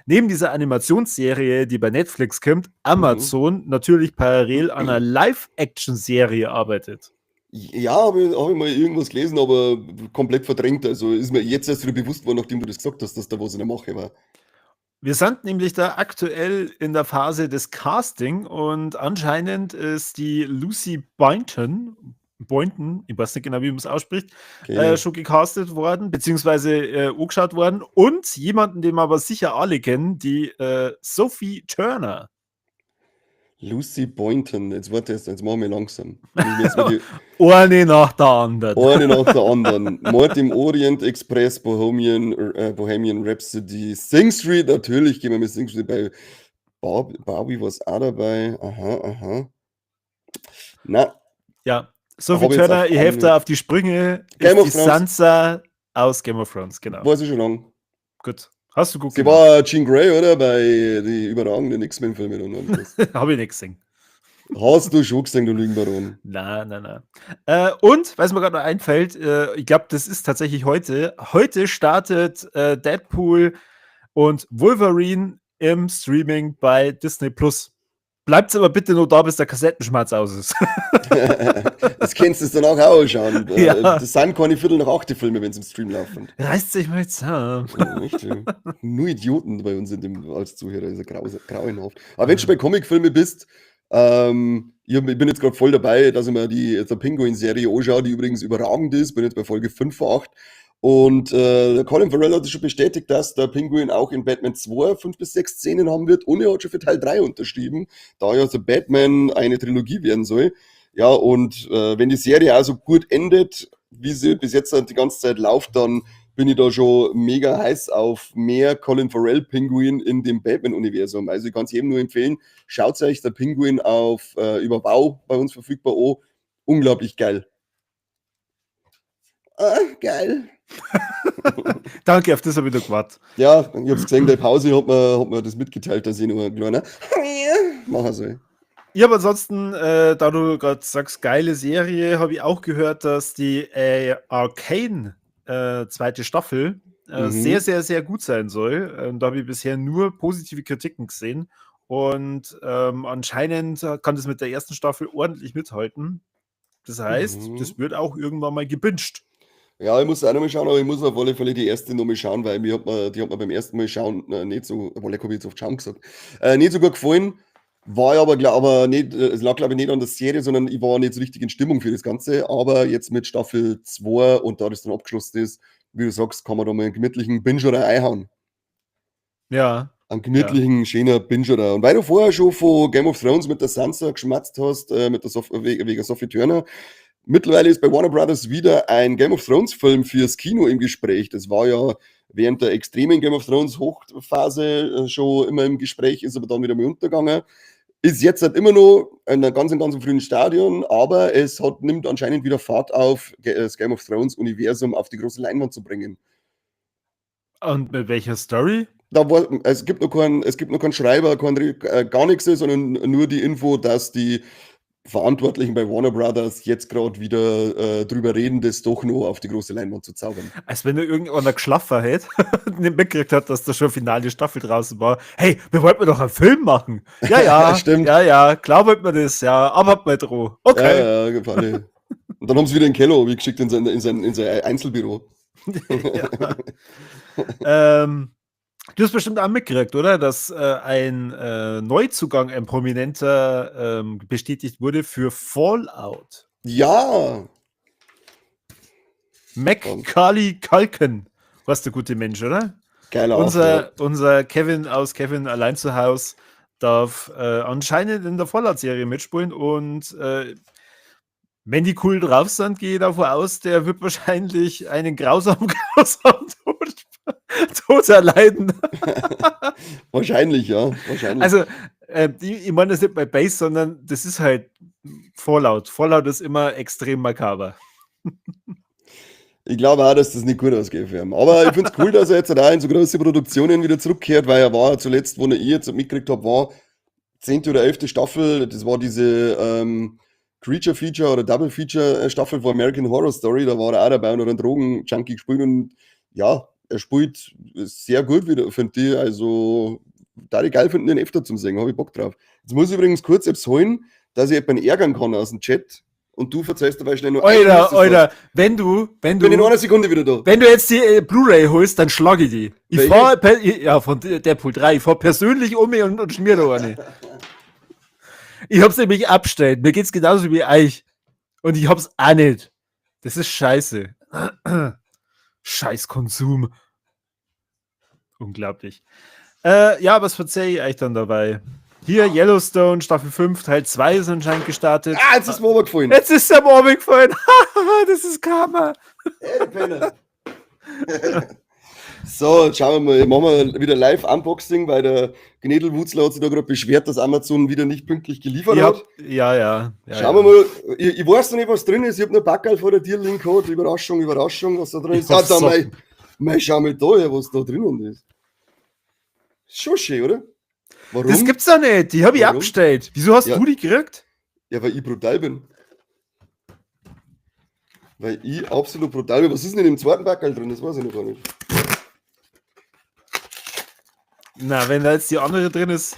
neben dieser Animationsserie, die bei Netflix kommt, Amazon natürlich parallel an einer Live-Action-Serie arbeitet? Ja, hab ich mal irgendwas gelesen, aber komplett verdrängt. Also ist mir jetzt erst wieder bewusst worden, nachdem du das gesagt hast, dass da was in der Mache war. Wir sind nämlich da aktuell in der Phase des Casting und anscheinend ist die Lucy Boynton, Boynton, ich weiß nicht genau, wie man es ausspricht, schon gecastet worden, beziehungsweise angeschaut worden und jemanden, den wir aber sicher alle kennen, die Sophie Turner. Lucy Boynton, jetzt warte erst, jetzt machen wir langsam. Eine nach der anderen. Eine nach der anderen. Mord im Orient Express, Bohemian Rhapsody, Sing Street, natürlich gehen wir mit Sing Street bei Barbie war es auch dabei. Aha. Na. Ja, Sophie Turner, ich helfe da auf die Sprünge. Game ist die Sansa aus Game of Thrones, genau. Weiß ich schon lange. Gut. Hast du gut Sie gemacht. War Jean Grey, oder? Bei die überragenden X-Men-Filme. Habe ich nicht gesehen. Hast du schon gesehen, du Lügenbaron? Nein, nein, nein. Und, was mir gerade noch einfällt, ich glaube, das ist tatsächlich heute. Heute startet Deadpool und Wolverine im Streaming bei Disney Plus. Bleibt aber bitte nur da, bis der Kassettenschmerz aus ist. Das kennst du danach auch schauen. Ja. Das sind keine 8:15 Filme, wenn sie im Stream laufen. Reißt sich mal zusammen. Ja, echt, ja. Nur Idioten bei uns als Zuhörer, ist ja grauenhaft. Aber wenn du schon bei Comicfilmen bist, ich bin jetzt gerade voll dabei, dass ich mir die The Penguin-Serie anschaue, die übrigens überragend ist. Bin jetzt bei Folge 5 von 8. Und Colin Farrell hat schon bestätigt, dass der Penguin auch in Batman 2 5 bis 6 Szenen haben wird und er hat schon für Teil 3 unterschrieben, da ja The Batman eine Trilogie werden soll. Ja, und wenn die Serie auch so gut endet, wie sie bis jetzt die ganze Zeit läuft, dann bin ich da schon mega heiß auf mehr Colin Farrell Penguin in dem Batman-Universum. Also ich kann es jedem nur empfehlen, schaut euch der Penguin auf über Wow bei uns verfügbar an. Unglaublich geil. Ah, geil. Danke, auf das habe ich noch gewartet. Ja, ich hab's gesehen, der Pause hat mir das mitgeteilt, dass ich nur ein kleiner machen soll. Ja, aber ansonsten, da du gerade sagst, geile Serie, habe ich auch gehört, dass die Arcane zweite Staffel sehr, sehr, sehr gut sein soll. Da habe ich bisher nur positive Kritiken gesehen. Und anscheinend kann das mit der ersten Staffel ordentlich mithalten. Das heißt, das wird auch irgendwann mal gebinged. Ja, ich muss auch noch mal schauen, aber ich muss auf alle Fälle die erste noch mal schauen, weil die hat mir beim ersten Mal schauen nicht so, obwohl, ich habe jetzt oft schauen gesagt, nicht so gut gefallen. War aber, glaub, aber nicht, es lag, glaube ich, nicht an der Serie, sondern ich war nicht so richtig in Stimmung für das Ganze. Aber jetzt mit Staffel 2 und da das dann abgeschlossen ist, wie du sagst, kann man da mal einen gemütlichen Binger einhauen. Einen gemütlichen, schöner Binger. Und weil du vorher schon von Game of Thrones mit der Sansa geschmatzt hast, mit der Sof wegen Sophie Turner, mittlerweile ist bei Warner Brothers wieder ein Game of Thrones Film fürs Kino im Gespräch. Das war ja während der extremen Game of Thrones Hochphase schon immer im Gespräch, ist aber dann wieder mal untergegangen. Ist jetzt halt immer noch in einem ganz, ganz frühen Stadium, aber es nimmt anscheinend wieder Fahrt auf, das Game of Thrones Universum auf die große Leinwand zu bringen. Und mit welcher Story? Es gibt noch keinen Schreiber, gar nichts, sondern nur die Info, dass die Verantwortlichen bei Warner Brothers jetzt gerade wieder drüber reden, das doch noch auf die große Leinwand zu zaubern. Als wenn da irgendeiner geschlafen hätte, nicht mitgekriegt hat, dass da schon finale Staffel draußen war. Hey, wir wollten doch einen Film machen. Ja, Stimmt. Ja, klar wollten wir das, ja, aber hat mal droh. Okay. Ja, gefallen. Und dann haben sie wieder in den Keller geschickt in sein Einzelbüro. Ja. Du hast bestimmt auch mitgekriegt, oder? Dass ein Neuzugang, ein prominenter, bestätigt wurde für Fallout. Ja. Macaulay Culkin. Was der gute Mensch, oder? Geiler Unser Kevin aus Kevin allein zu Haus darf anscheinend in der Fallout-Serie mitspielen und wenn die cool drauf sind, gehe ich davon aus, der wird wahrscheinlich einen grausamen, grausamen Tod erleiden. Wahrscheinlich, ja. Wahrscheinlich. Also, ich meine das nicht bei Base, sondern das ist halt Fallout. Fallout ist immer extrem makaber. Ich glaube auch, dass das nicht gut ausgeht für ihn. Aber ich finde es cool, dass er jetzt da in so große Produktionen wieder zurückkehrt, weil er war zuletzt, wo ich jetzt mitgekriegt habe, war 10. oder 11. Staffel. Das war diese Creature Feature oder Double Feature Staffel von American Horror Story. Da war er auch dabei und hat einen Drogen-Junkie gespielt und ja, Er spielt sehr gut wieder, finde ich. Also, da ich geil finden, den öfter zum sehen, habe ich Bock drauf. Jetzt muss ich übrigens kurz etwas holen, dass ich jemanden ärgern kann aus dem Chat. Und du verzeihst dabei schnell nur Alter, Alter, wenn du, wenn du. Bin in einer Sekunde wieder da. Wenn du jetzt die Blu-ray holst, dann schlage ich die. Ich fahr, ja, von Deadpool 3. Ich fahr persönlich um mich und schmier da eine. Ich hab's nämlich abgestellt. Mir geht's genauso wie euch. Und ich hab's auch nicht. Das ist scheiße. Scheiß Konsum. Unglaublich. Ja, was verzeihe ich euch dann dabei? Hier, Yellowstone, Staffel 5, Teil 2 ist anscheinend gestartet. Ah, jetzt ist mir gefallen. Jetzt ist der Morgen gefallen. Das ist Karma. Ey, Penner. So, schauen wir mal, machen wir wieder Live-Unboxing, weil der Gnädelwutzler hat sich da gerade beschwert, dass Amazon wieder nicht pünktlich geliefert hat. Ja. Schauen wir mal, ich weiß noch nicht, was drin ist. Ich habe nur Packerl vor der Tür gehabt. Überraschung, Überraschung, was da drin ist. Ah, da, mei, schau mal da her, was da drinnen ist. Ist schon schön, oder? Warum? Das gibt's doch nicht, die habe ich abgestellt. Wieso hast du die gekriegt? Ja, weil ich brutal bin. Weil ich absolut brutal bin. Was ist denn in dem zweiten Packerl drin? Das weiß ich noch gar nicht. Na, wenn da jetzt die andere drin ist.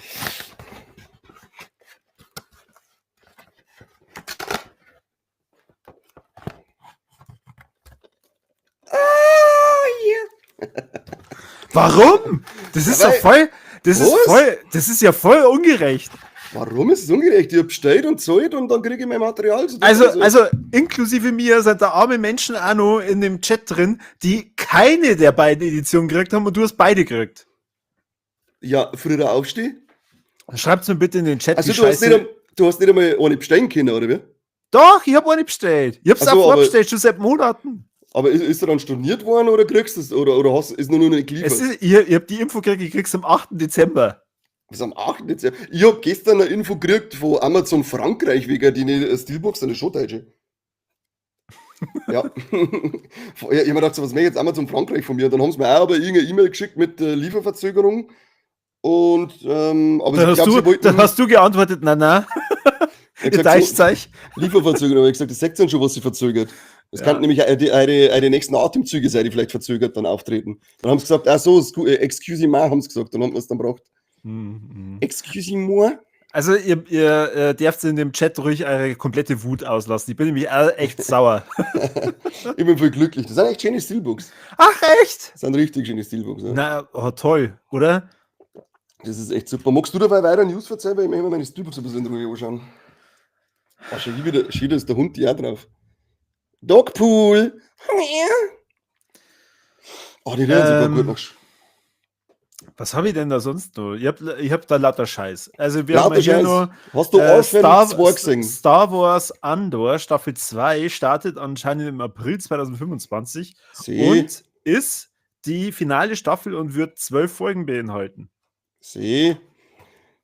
Ah, yeah. Warum? Das ist doch voll. Das ist voll, das ist ja voll ungerecht. Warum ist es ungerecht? Ich hab bestellt und zahlt und dann kriege ich mein Material. Also inklusive mir sind da arme Menschen auch noch in dem Chat drin, die keine der beiden Editionen gekriegt haben und du hast beide gekriegt. Ja, früher aufstehen. Schreibt's mir bitte in den Chat. Also du hast nicht einmal eine bestellen können, oder wie? Doch, ich hab eine bestellt. Ich hab's auch vorbestellt, schon seit Monaten. Aber ist er dann storniert worden oder kriegst du es? Oder hast, ist nur noch nicht geliefert? Ich hab die Info gekriegt, ich krieg's am 8. Dezember. Was am 8. Dezember? Ich hab gestern eine Info gekriegt von Amazon Frankreich wegen die Steelbooks, eine Schotdeutsche. Ja. Ich hab mir gedacht, so, was möchte jetzt Amazon Frankreich von mir? Und dann haben sie mir auch aber irgendeine E-Mail geschickt mit Lieferverzögerung. Und, aber dann, ich glaub, hast du, dann hast du geantwortet, na. Gesagt, so, Lieferverzögerung. Ich hab gesagt, das sagt schon, was sie verzögert. Es kann nämlich eine nächsten Atemzüge sein, die vielleicht verzögert dann auftreten. Dann haben sie gesagt, ach so, excuse-moi, haben sie gesagt, dann haben wir es dann braucht. Mhm. Excuse-moi. Also ihr dürft in dem Chat ruhig eure komplette Wut auslassen. Ich bin nämlich echt sauer. Ich bin voll glücklich. Das sind echt schöne Steelbooks. Ach, echt? Das sind richtig schöne Steelbooks. Ja. Na, oh, toll, oder? Das ist echt super. Magst du dabei weiter News erzählen? Weil ich möchte mir meine Steelbooks ein bisschen in Ruhe anschauen. Ach, schau, hier wieder, schau, da ist der Hund ja drauf. Dogpool! Oh, die rühren sich gut noch. Was habe ich denn da sonst noch? Ich hab da lauter Scheiß. Also wir lauter haben hier nur. Hast du Orphan 2 gesehen? Star Wars Andor Staffel 2 startet anscheinend im April 2025 und ist die finale Staffel und wird 12 Folgen beinhalten. See.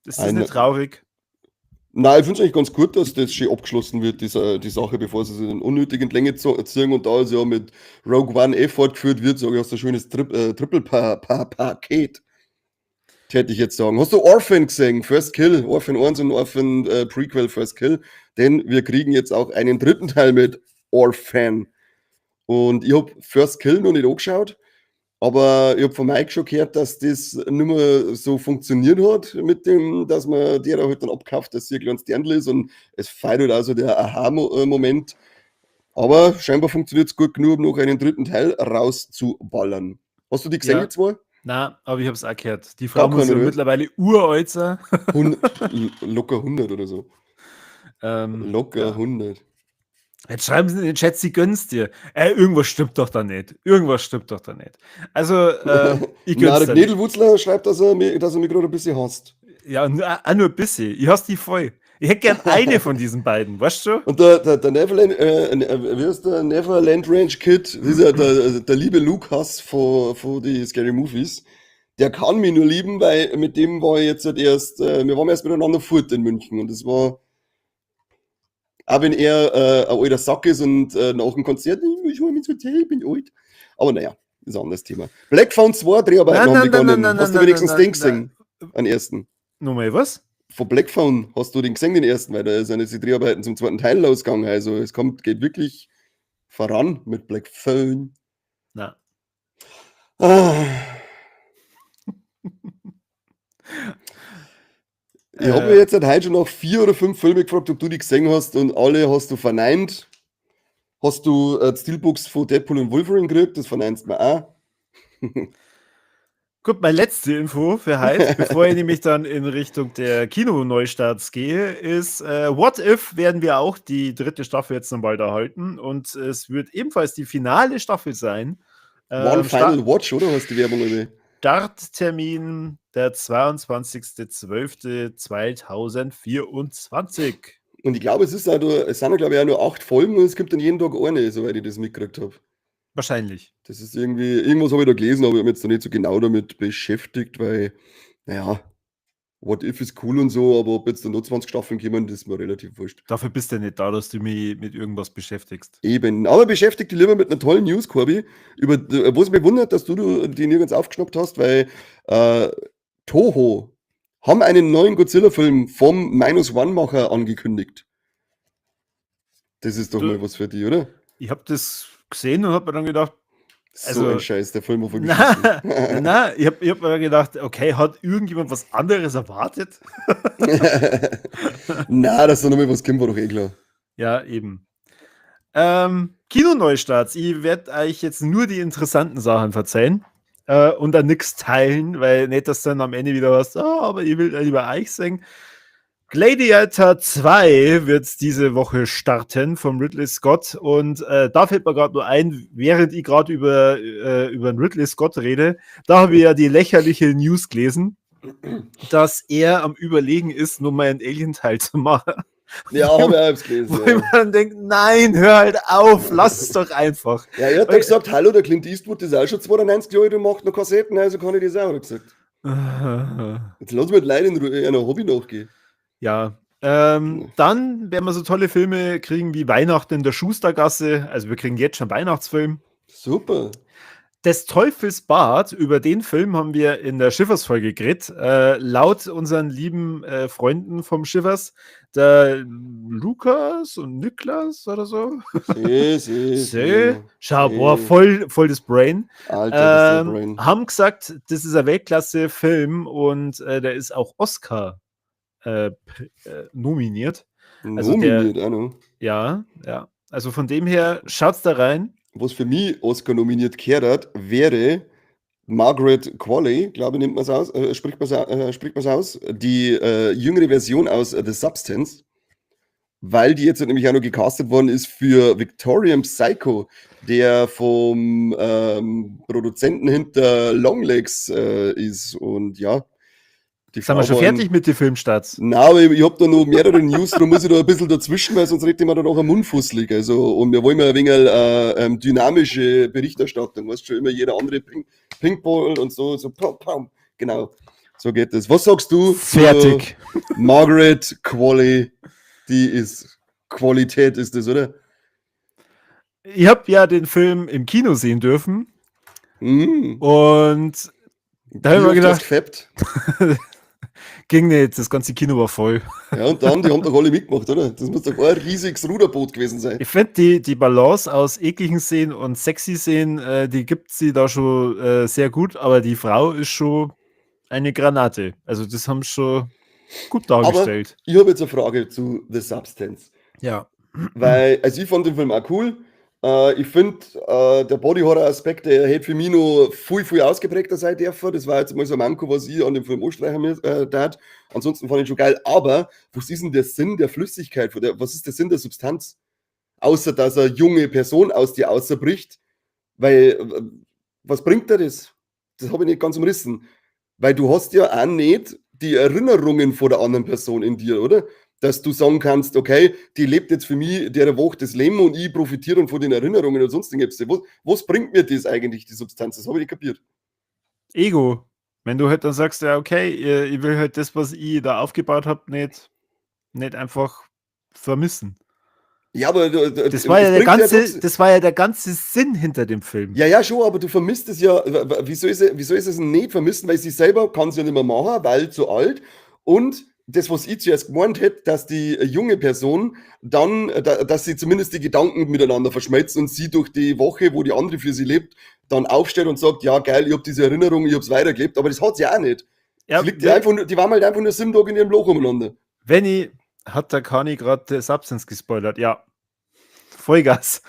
Ist das nicht traurig? Nein, ich finde es eigentlich ganz gut, dass das schön abgeschlossen wird, die Sache, bevor sie sich in unnötigen Länge ziehen und da ist ja mit Rogue One eh fortgeführt wird, sage ich, hast du ein schönes Triple-Paket. Hätte ich jetzt sagen. Hast du Orphan gesehen? First Kill, Orphan 1 und Orphan Prequel First Kill. Denn wir kriegen jetzt auch einen dritten Teil mit Orphan. Und ich habe First Kill noch nicht angeschaut, aber ich habe von Mike schon gehört, dass das nicht mehr so funktioniert hat, mit dem, dass man der halt dann abkauft, dass sie ein kleines Dirndl ist und es feiert halt also der Aha-Moment. Aber scheinbar funktioniert es gut genug, um noch einen dritten Teil rauszuballern. Hast du die gesehen, die zwei? Nein, aber ich habe es auch gehört. Die Frau muss ja mittlerweile uralt sein. Locker 100 oder so. Locker 100. Jetzt schreiben sie in den Chat, sie gönnen's dir. Irgendwas stimmt doch da nicht. Irgendwas stimmt doch da nicht. Also, ich gönn's dir. Der Gnädelwutzler schreibt, dass er mich gerade ein bisschen hasst. Ja, auch nur ein bisschen. Ich hasse die voll. Ich hätte gern eine von diesen beiden, weißt du? Und der Neverland, wie heißt der? Neverland Ranch Kid, das ist ja der liebe Lukas von die Scary Movies. Der kann mich nur lieben, weil mit dem war ich jetzt halt erst, wir waren erst miteinander fort in München und das war, auch wenn er ein alter Sack ist und nach dem Konzert, ich hole mich ins Hotel, ich bin alt. Aber naja, ist ein anderes Thema. Black Phone 2 Dreharbeiten haben begonnen. Hast du wenigstens den gesehen? An ersten. Nochmal was? Von Black Phone hast du den gesehen, den ersten, weil da sind jetzt die Dreharbeiten zum zweiten Teil losgegangen. Also es geht wirklich voran mit Black Phone. Na. Ah. Ich habe mir jetzt heute schon nach 4 oder 5 Filme gefragt, ob du die gesehen hast und alle hast du verneint. Hast du Steelbooks von Deadpool und Wolverine gekriegt? Das verneinst du mir auch. Gut, meine letzte Info für heute, bevor ich nämlich dann in Richtung der Kino-Neustarts gehe, ist, What If werden wir auch die 3. Staffel jetzt noch bald erhalten und es wird ebenfalls die finale Staffel sein. One Final Watch, oder? Hast die Werbung irgendwie? Starttermin der 22.12.2024. Und ich glaube, es sind ja, glaube ich, auch nur 8 Folgen und es gibt dann jeden Tag eine, soweit ich das mitgekriegt habe. Wahrscheinlich. Das ist irgendwie, irgendwas habe ich da gelesen, aber ich habe mich jetzt da nicht so genau damit beschäftigt, weil, naja, What If ist cool und so, aber ob jetzt da noch 20 Staffeln kommen, das ist mir relativ wurscht. Dafür bist du ja nicht da, dass du mich mit irgendwas beschäftigst. Eben, aber beschäftigt dich lieber mit einer tollen News, Corby, über, wo es mich wundert, dass du die nirgends aufgeschnappt hast, weil Toho haben einen neuen Godzilla-Film vom Minus-One-Macher angekündigt. Das ist doch mal was für dich, oder? Ich hab das gesehen und hab mir dann gedacht, So ein Scheiß, der Film war voll na, na, ich hab mir gedacht, okay, hat irgendjemand was anderes erwartet? Na, dass da nochmal was kommt, war doch eh klar. Ja, eben. Kinoneustarts. Ich werd euch jetzt nur die interessanten Sachen verzeihen und dann nix teilen, weil nicht, dass dann am Ende wieder was, oh, aber ich will lieber euch singen. Gladiator 2 wird diese Woche starten vom Ridley Scott und da fällt mir grad nur ein, während ich grad über den Ridley Scott rede, da habe ich ja die lächerliche News gelesen, dass er am Überlegen ist, nur mal einen Alien-Teil zu machen. Ja, hab ich auch gelesen, Wo ja. ich mir dann denke, nein, hör halt auf, lass es doch einfach. Ja, er hat Weil doch gesagt, hallo, der Clint Eastwood ist auch schon 92 Jahre alt und macht noch Kassetten, also kann ich das auch, hat er gesagt. Jetzt lass mich leider in Ruhe einer Hobby nachgehen. Ja, dann werden wir so tolle Filme kriegen wie Weihnachten in der Schustergasse. Also wir kriegen jetzt schon Weihnachtsfilm. Super. Des Teufels Bart, über den Film haben wir in der Shivers-Folge geredet. Laut unseren lieben Freunden vom Shivers, der Lukas und Niklas oder so. See, see, See. see. Schau, See. boah, voll das Brain. Alter, das ist der Brain. Haben gesagt, das ist ein Weltklasse-Film und der ist auch Oscar nominiert. Also der, Nominiert, auch noch. Ja, ja. Also von dem her, schaut's da rein. Was für mich Oscar nominiert gehört hat, wäre Margaret Qualley, glaube ich, nimmt man's aus, spricht man's aus, die jüngere Version aus The Substance, weil die jetzt nämlich auch noch gecastet worden ist für Victorian Psycho, der vom Produzenten hinter Longlegs ist und ja. Die Sind wir Frau schon war in fertig mit den Filmstarts? Nein, aber ich hab da noch mehrere News, darum muss ich da ein bisschen dazwischen, weil sonst redet immer dann auch am Mund fusselig. Also, und wir wollen ja ein wenig dynamische Berichterstattung, weißt schon, immer jeder andere Ping-Pong und so, so pam, pam. Genau, so geht das. Was sagst du zu Fertig. Margaret Qualley? Die ist, Qualität ist das, oder? Ich hab ja den Film im Kino sehen dürfen. Und da hab ich Wie mir oft gedacht, hast du gefappt? Ging nicht, das ganze Kino war voll. Ja, und dann, die haben doch alle mitgemacht, oder? Das muss doch ein riesiges Ruderboot gewesen sein. Ich find, die Balance aus ekligen Szenen und sexy Szenen, die gibt sie da schon sehr gut, aber die Frau ist schon eine Granate. Also das haben sie schon gut Aber dargestellt. ich habe jetzt eine Frage zu The Substance. Weil, also ich fand den Film auch cool. Ich find, der Body-Horror-Aspekt, der hätte für mich noch viel, viel ausgeprägter sein dürfen. Das war jetzt mal so ein Manko, was ich an dem Film anstreichen darf. Ansonsten fand ich schon geil. Aber was ist denn der Sinn der Flüssigkeit? Was ist der Sinn der Substanz? Außer, dass eine junge Person aus dir außerbricht. Weil, was bringt dir das? Das habe ich nicht ganz umrissen. Weil du hast ja auch nicht die Erinnerungen von der anderen Person in dir, oder? Dass du sagen kannst, okay, die lebt jetzt für mich der Woche das Leben und ich profitiere dann von den Erinnerungen und sonst irgendwas. Was bringt mir das eigentlich, die Substanz? Das habe ich nicht kapiert. Ego. Wenn du halt dann sagst, ja, okay, ich will halt das, was ich da aufgebaut hab, nicht einfach vermissen. Ja, aber du, du, Das war ja es der bringt ja ganze, trotzdem das war ja der ganze Sinn hinter dem Film. Ja, ja, schon, aber du vermisst es ja. Wieso ist es nicht vermissen? Weil sie selber kann es ja nicht mehr machen, weil zu alt. Und das, was ich zuerst gemeint hätte, dass die junge Person dann, da, dass sie zumindest die Gedanken miteinander verschmelzen und sie durch die Woche, wo die andere für sie lebt, dann aufsteht und sagt, ja geil, ich hab diese Erinnerung, ich hab's weitergelebt, aber das hat sie auch nicht. Ja, Sie liegt ja einfach nur, die waren halt einfach nur 7 Tage in ihrem Loch umeinander. Benny, hat der Kani gerade Substance gespoilert? Ja. Vollgas.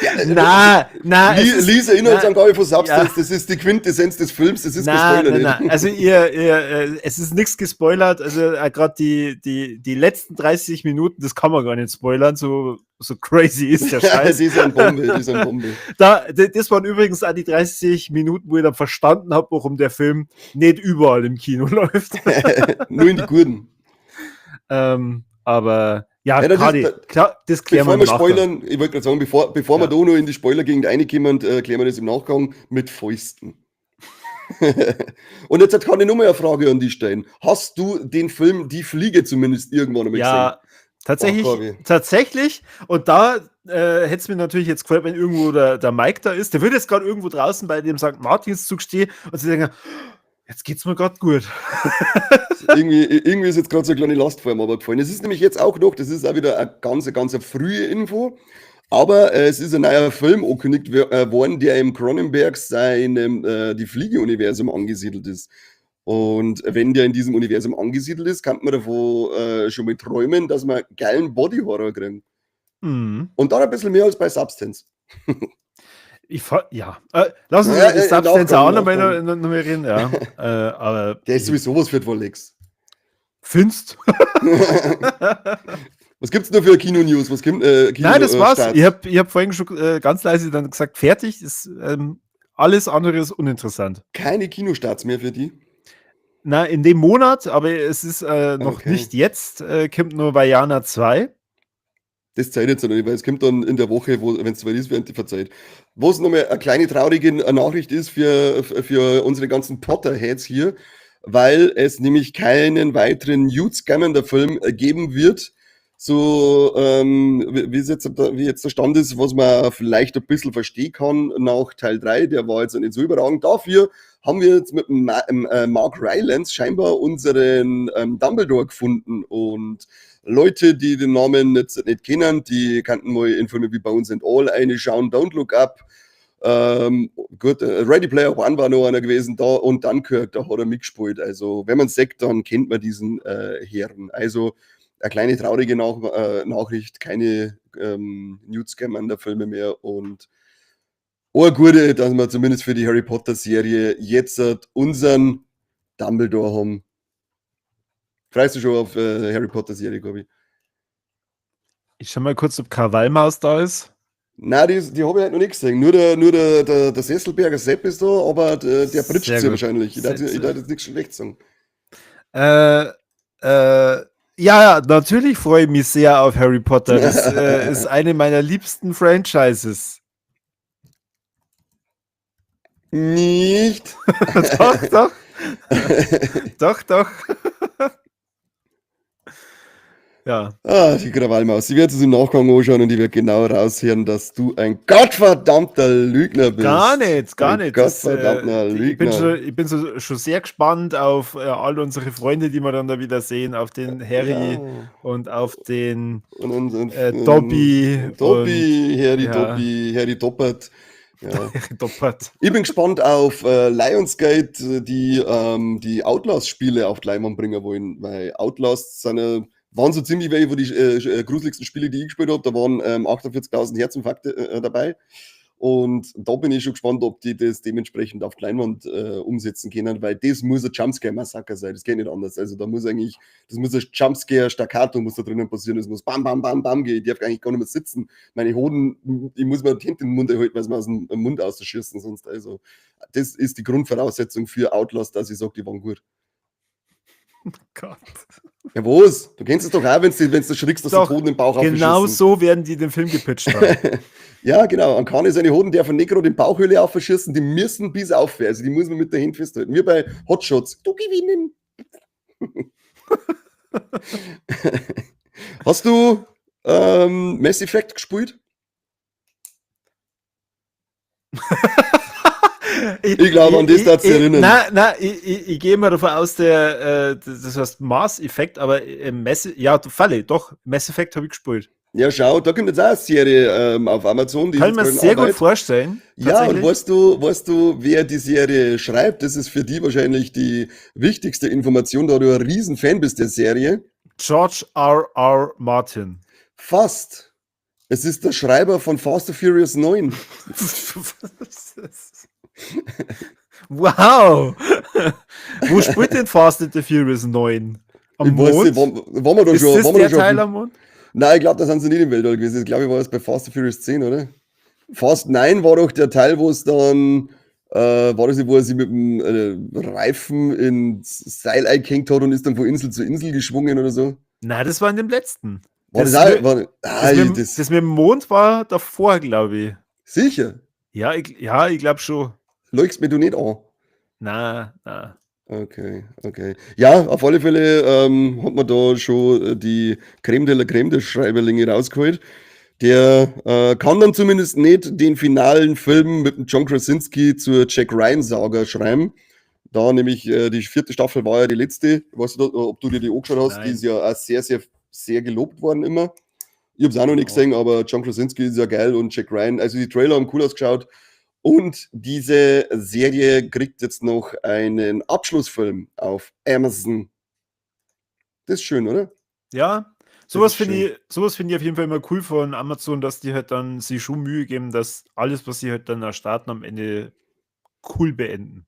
Ja, Na, na, es ist, Lies Inhaltsangabe von Substance, ja. Das ist die Quintessenz des Films, das ist kein Na, Spoiler na, nicht. na. Also es ist nichts gespoilert, also gerade die letzten 30 Minuten, das kann man gar nicht spoilern, so crazy ist der Ja, Scheiß. die ist eine Bombe, die ist eine Bombe. Das waren übrigens auch die 30 Minuten, wo ich dann verstanden hab, warum der Film nicht überall im Kino läuft. Nur in die Gurten. Aber ja, Ja, das Kadi, ist, klar, das klären bevor wir wir im Nachgang. spoilern, ich wollte gerade sagen, bevor wir Ja. da noch in die Spoiler-Gegend reinkommen, klären wir das im Nachgang mit Fäusten. Und jetzt kann ich nur mal eine Frage an dich stellen. Hast du den Film Die Fliege zumindest irgendwann einmal Ja, gesehen? tatsächlich, Oh, Corby. tatsächlich. Und da hätte es mir natürlich jetzt gefreut, wenn irgendwo der Mike da ist. Der würde jetzt gerade irgendwo draußen bei dem Sankt Martinszug stehen und sich denken, jetzt geht's mir grad gut. Irgendwie ist jetzt grad so eine kleine Last vor ihm aber gefallen. Es ist nämlich jetzt auch noch, das ist auch wieder eine ganz, ganz frühe Info, aber es ist ein neuer Film angekündigt worden, der im Cronenberg seinem Die Fliege-Universum angesiedelt ist. Und wenn der in diesem Universum angesiedelt ist, kann man davon schon mal träumen, dass wir geilen Body-Horror kriegen. Und dann ein bisschen mehr als bei Substance. Ich fa-, ja. Lass uns Ja, über die Substance auch Nachgang. noch mal reden. Ja. Aber der ist sowieso was für die Alex. Findest? Was gibt's denn für Kino-News? Was gibt Kino, Nein, das war's. Starts? Ich hab vorhin schon ganz leise dann gesagt, fertig. Ist, alles andere ist uninteressant. Keine Kinostarts mehr für die? Na, in dem Monat, aber es ist noch nicht jetzt, kommt nur Vaiana 2. Das zählt jetzt noch nicht, weil es kommt dann in der Woche, wenn's soweit ist, werden die verzeiht. Was nochmal eine kleine traurige Nachricht ist für unsere ganzen Potterheads hier, weil es nämlich keinen weiteren Newt Scamander-Film geben wird. So wie, wie es jetzt, wie jetzt der Stand ist, was man vielleicht ein bisschen verstehen kann nach Teil 3, der war jetzt nicht so überragend. Dafür haben wir jetzt mit dem Mark Rylance scheinbar unseren Dumbledore gefunden. Und Leute, die den Namen jetzt nicht kennen, die könnten mal in Filme wie Bones and All reinschauen, Don't Look Up. Gut, Ready Player One war noch einer gewesen da und Dunkirk, da hat er mitgespielt. Also wenn man sagt, dann kennt man diesen Herrn. Also eine kleine traurige Nachricht, keine Newt Scamander-Filme mehr und eine gute, dass wir zumindest für die Harry Potter-Serie jetzt unseren Dumbledore haben. Freust du schon auf Harry Potter-Serie, Gabi? Ich schau mal kurz, ob Krawallmaus da ist. Nein, die hab ich halt noch nicht gesehen. Nur der Sesselberger Sepp ist da, aber der pritscht Sehr sie gut. wahrscheinlich. Ich Sehr, darf jetzt nichts schlecht sagen. Ja, natürlich freue ich mich sehr auf Harry Potter. Das ist eine meiner liebsten Franchises. Nicht. Doch, doch. Doch, doch. Ja. Ah, die Krawallmaus. Sie wird es im Nachgang anschauen und die wird genau raushören, dass du ein gottverdammter Lügner bist. Gar nicht, gar Ein nicht. Das, gottverdammter ich bin Lügner. schon, ich bin so, schon sehr gespannt auf all unsere Freunde, die wir dann da wieder sehen, auf den Harry und auf den, Und Dobby Dobby, und, Harry ja. Dobby, Harry Doppert. Ja. Harry Doppert. Ich bin gespannt auf Lionsgate, die die Outlast-Spiele auf die Leinwand bringen wollen, weil Outlast sind ja, waren so ziemlich welche von die gruseligsten Spiele, die ich gespielt hab. Da waren 48.000 Herzinfarkte dabei. Und da bin ich schon gespannt, ob die das dementsprechend auf die Leinwand umsetzen können, weil das muss ein Jumpscare-Massaker sein, das geht nicht anders. Also da muss eigentlich, das muss ein Jumpscare-Staccato muss da drinnen passieren, das muss bam, bam, bam, bam gehen. Ich darf eigentlich gar nicht mehr sitzen. Meine Hoden, ich muss mir die Hände in den Mund erhalten, weil sie mir aus dem Mund ausschießen sonst. Also das ist die Grundvoraussetzung für Outlast, dass ich sag, die waren gut. Oh Gott. Ja, was? Du kennst es doch auch, wenn's du schrickst, dass Doch, die Hoden im Bauch genau aufschießen. so werden die den Film gepitcht haben. Ja, genau. An Kani seine Hoden dürfen nicht gerade in Bauchhöhle aufschießen, die müssen bis auf. Also die muss man mit der Hand festhalten. Wie bei Hotshots. Du gewinnen. Hast du Mass Effect gespielt? Ich glaube, an das darfst du dich erinnern. Nein, nein, ich gehe mal davon aus, das heißt Mass Effect, aber Mass, ja, Falle, doch, Mass Effect habe ich gespielt. Ja, schau, da kommt jetzt auch eine Serie auf Amazon. Die Kann ich mir sehr gut vorstellen. Ja, und weißt du, wer die Serie schreibt? Das ist für die wahrscheinlich die wichtigste Information, da du ein Riesenfan bist der Serie. George R. R. Martin. Fast. Es ist der Schreiber von Fast and Furious 9. Wow! Wo spielt denn Fast and the Furious 9? Am Ich weiß nicht, Mond? waren wir da Ist schon, das waren wir der da schon Teil am Mond? Nein, ich glaube, da sind sie nicht im Weltall gewesen. Ich glaube, ich war es bei Fast and Furious 10, oder? Fast 9 war doch der Teil, wo es dann, war das nicht, wo er sich mit dem Reifen ins Seil eingehängt hat und ist dann von Insel zu Insel geschwungen oder so? Nein, das war in dem letzten. War Das das, auch, mit, war, das, mit, das, das mit dem Mond war davor, glaube ich. Sicher? Ja, ich glaube schon. Leuchst mir du nicht an? Na, na. Okay. Ja, auf alle Fälle hat man da schon die Creme de la Creme der Schreiberlinge rausgeholt. Der kann dann zumindest nicht den finalen Film mit dem John Krasinski zur Jack Ryan Saga schreiben. Da nämlich die vierte Staffel war ja die letzte. Ich weiß nicht, ob du dir die angeschaut hast. Die Nein. ist ja auch sehr, sehr, sehr gelobt worden immer. Ich habe es auch noch nicht gesehen, aber John Krasinski ist ja geil und Jack Ryan. Also die Trailer haben cool ausgeschaut. Und diese Serie kriegt jetzt noch einen Abschlussfilm auf Amazon. Das ist schön, oder? Ja, Das sowas ist finde schön. ich, sowas finde ich auf jeden Fall immer cool von Amazon, dass die halt dann sich schon Mühe geben, dass alles, was sie halt dann starten, am Ende cool beenden.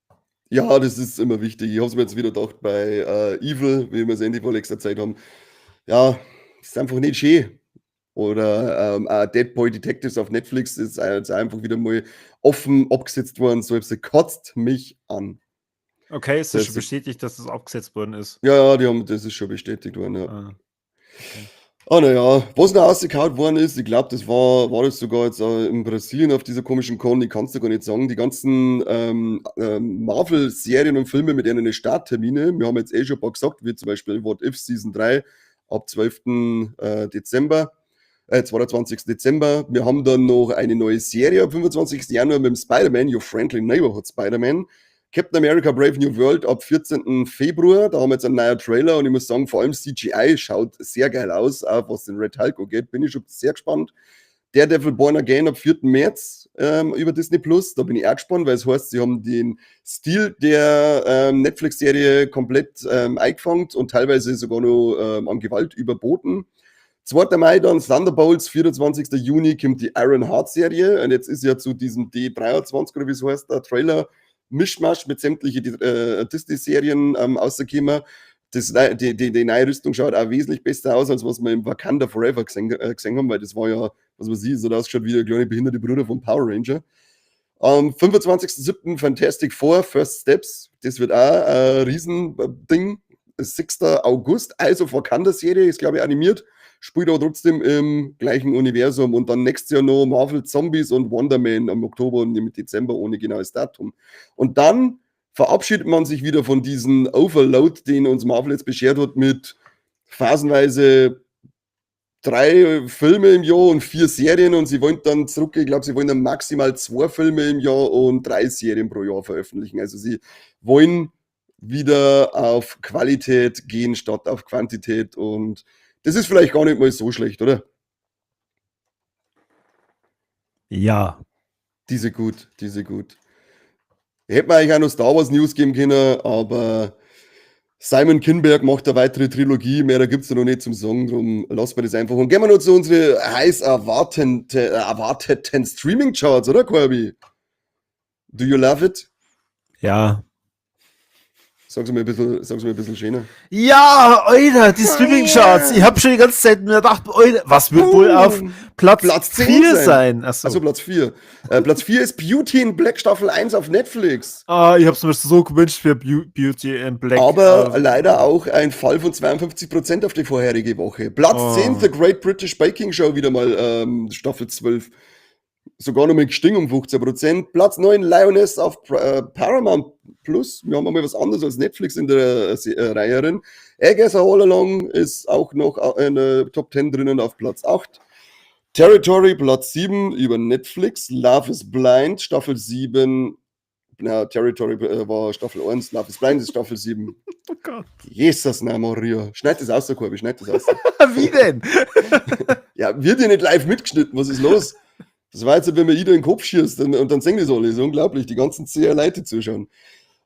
Ja, das ist immer wichtig. Ich habe es mir jetzt wieder gedacht bei Evil, wie wir es endlich vor letzter Zeit haben. Ja, ist einfach nicht schön. Oder auch Dead Boy Detectives auf Netflix ist jetzt einfach wieder mal offen abgesetzt worden. So, sie kotzt mich an. Okay, ist das Das schon bestätigt, dass das abgesetzt worden ist? Ja, die haben, das ist schon bestätigt worden, ja. Ah, okay. Ah, naja, was noch rausgehauen worden ist, ich glaube, das war das sogar jetzt in Brasilien auf dieser komischen Con, ich kann es dir gar nicht sagen, die ganzen Marvel-Serien und Filme mit ihren Starttermine, wir haben jetzt eh schon ein paar gesagt, wie zum Beispiel What If Season 3 ab 12. Dezember, 22. Dezember. Wir haben dann noch eine neue Serie am 25. Januar mit dem Spider-Man, Your Friendly Neighborhood Spider-Man. Captain America Brave New World ab 14. Februar. Da haben wir jetzt einen neuen Trailer und ich muss sagen, vor allem CGI schaut sehr geil aus, auch was den Red Hulk angeht. Bin ich schon sehr gespannt. Daredevil Born Again ab 4. März über Disney Plus. Da bin ich auch gespannt, weil es heißt, sie haben den Stil der Netflix-Serie komplett eingefangen und teilweise sogar noch an Gewalt überboten. 2. Mai dann Thunderbolts, 24. Juni kommt die Iron Heart Serie und jetzt ist ja zu diesem D23 oder wie es heißt, der Trailer Mischmasch mit sämtlichen Disney-Serien rausgekommen. Die neue Rüstung schaut auch wesentlich besser aus, als was wir im Wakanda Forever gesehen haben, weil das war ja, was man sieht, so ausgeschaut wie der kleine behinderte Bruder vom Power Ranger. Am 25.07. Fantastic Four, First Steps, das wird auch ein Riesending. 6. August, Eyes of Wakanda Serie, ist glaube ich animiert, spielt aber trotzdem im gleichen Universum und dann nächstes Jahr noch Marvel Zombies und Wonder Man am Oktober und im Dezember ohne genaues Datum. Und dann verabschiedet man sich wieder von diesem Overload, den uns Marvel jetzt beschert hat, mit phasenweise drei Filme im Jahr und vier Serien und sie wollen dann zurück, ich glaube, sie wollen dann maximal zwei Filme im Jahr und drei Serien pro Jahr veröffentlichen. Also sie wollen wieder auf Qualität gehen statt auf Quantität und das ist vielleicht gar nicht mal so schlecht, oder? Ja. Diese gut, diese gut. Hätte man eigentlich auch noch Star Wars News geben können, aber Simon Kinberg macht eine weitere Trilogie, mehr da gibt es ja noch nicht zum Sagen, drum lassen wir das einfach. Und gehen wir noch zu unseren heiß erwarteten Streaming-Charts, oder Corby? Do you love it? Ja. Sag's mir ein bisschen, sag's mir ein bisschen schöner. Ja, Alter, die Streaming-Charts. Ich habe schon die ganze Zeit mir gedacht, Alter, was wird wohl auf Platz, Platz 10 4 sein? sein? Achso. Also Platz 4. Platz 4 ist Beauty in Black Staffel 1 auf Netflix. Ah, ich hab's mir so gewünscht für Beauty in Black. Aber leider auch ein Fall von 52% auf die vorherige Woche. Platz Oh. 10, The Great British Baking Show, wieder mal Staffel 12. Sogar noch mit gestiegen um 15%. Platz 9, Lioness auf Paramount Plus. Wir haben einmal was anderes als Netflix in der Reihe drin. Agatha All Along ist auch noch in der Top 10 drinnen auf Platz 8. Territory Platz 7 über Netflix. Love is Blind Staffel 7. Na, Territory war Staffel 1, Love is Blind ist Staffel 7. Oh Gott. Jesus, na Maria. Schneid das aus, Corby, schneid das aus. Wie denn? Ja, wird ja nicht live mitgeschnitten, was ist los? Das war jetzt, wenn man jeder in den Kopf schießt und dann singen das alle. Das ist unglaublich, die ganzen 10 Leute zuschauen.